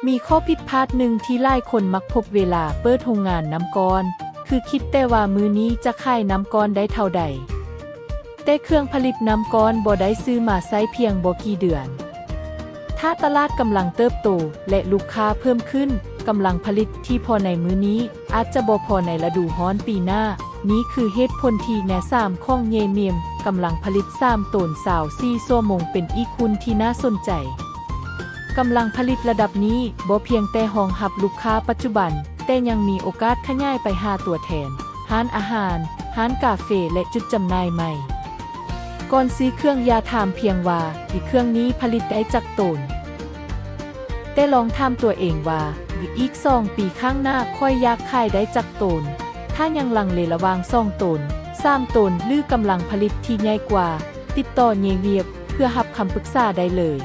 ມີຂໍ້ຜິດພາດໜຶ່ງທີ່ຫຼາຍຄົນມັກພົບເວລາເປີດໂຮງງານນ້ຳກ້ອນ ຄືຄິດແຕ່ວ່າມື້ນີ້ຈະຂາຍນ້ຳກ້ອນໄດ້ເທົ່າໃດ. ແຕ່ເຄື່ອງຜະລິດນ້ຳກ້ອນບໍ່ໄດ້ຊື້ມາໃຊ້ພຽງບໍ່ກີ່ເດືອນ. ຖ້າຕະຫຼາດກຳລັງເຕີບໂຕ ແລະ ລູກຄ້າເພີ່ມຂຶ້ນ, ກຳລັງຜະລິດທີ່ພໍໃນມື້ນີ້ອາດຈະບໍ່ພໍໃນລະດູຮ້ອນປີໜ້າ. ນີ້ຄືເຫດຜົນທີ່ແນສາມຂອງເຢມຽມ, ກຳລັງຜະລິດສາມໂຕນຊາວສີ່ຊົ່ວໂມງ ເປັນອີກຮຸ່ນທີ່ໜ້າສົນໃຈ. ກຳລັງຜະລິດລະດັບນີ້ບໍ່ພຽງແຕ່ຮອງຮັບລູກຄ້າປັດຈຸບັນ, ແຕ່ຍັງມີໂອກາດຂະຫຍາຍໄປຫາຕົວແທນ, ຮ້ານອາຫານ, ຮ້ານກາເຟ ແລະ ຈຸດຈຳໜ່າຍໃໝ່. ກ່ອນຊື້ເຄື່ອງຢ່າຖາມພຽງວ່າ ອີເຄື່ອງນີ້ຜະລິດໄດ້ຈັກໂຕນ, ແຕ່ລອງຖາມຕົວເອງວ່າ ອີກສອງປີຂ້າງໜ້າຂ້ອຍຢາກຂາຍໄດ້ຈັກໂຕນ? ຖ້າຍັງລັງເລລະຫວ່າງສອງໂຕນ, ສາມໂຕນ ຫຼື ກຳລັງຜະລິດທີ່ໃຫຍ່ກວ່າ, ຕິດຕໍ່ເຍວຽບເພື່ອຮັບຄຳປຶກສາໄດ້ເລີຍ.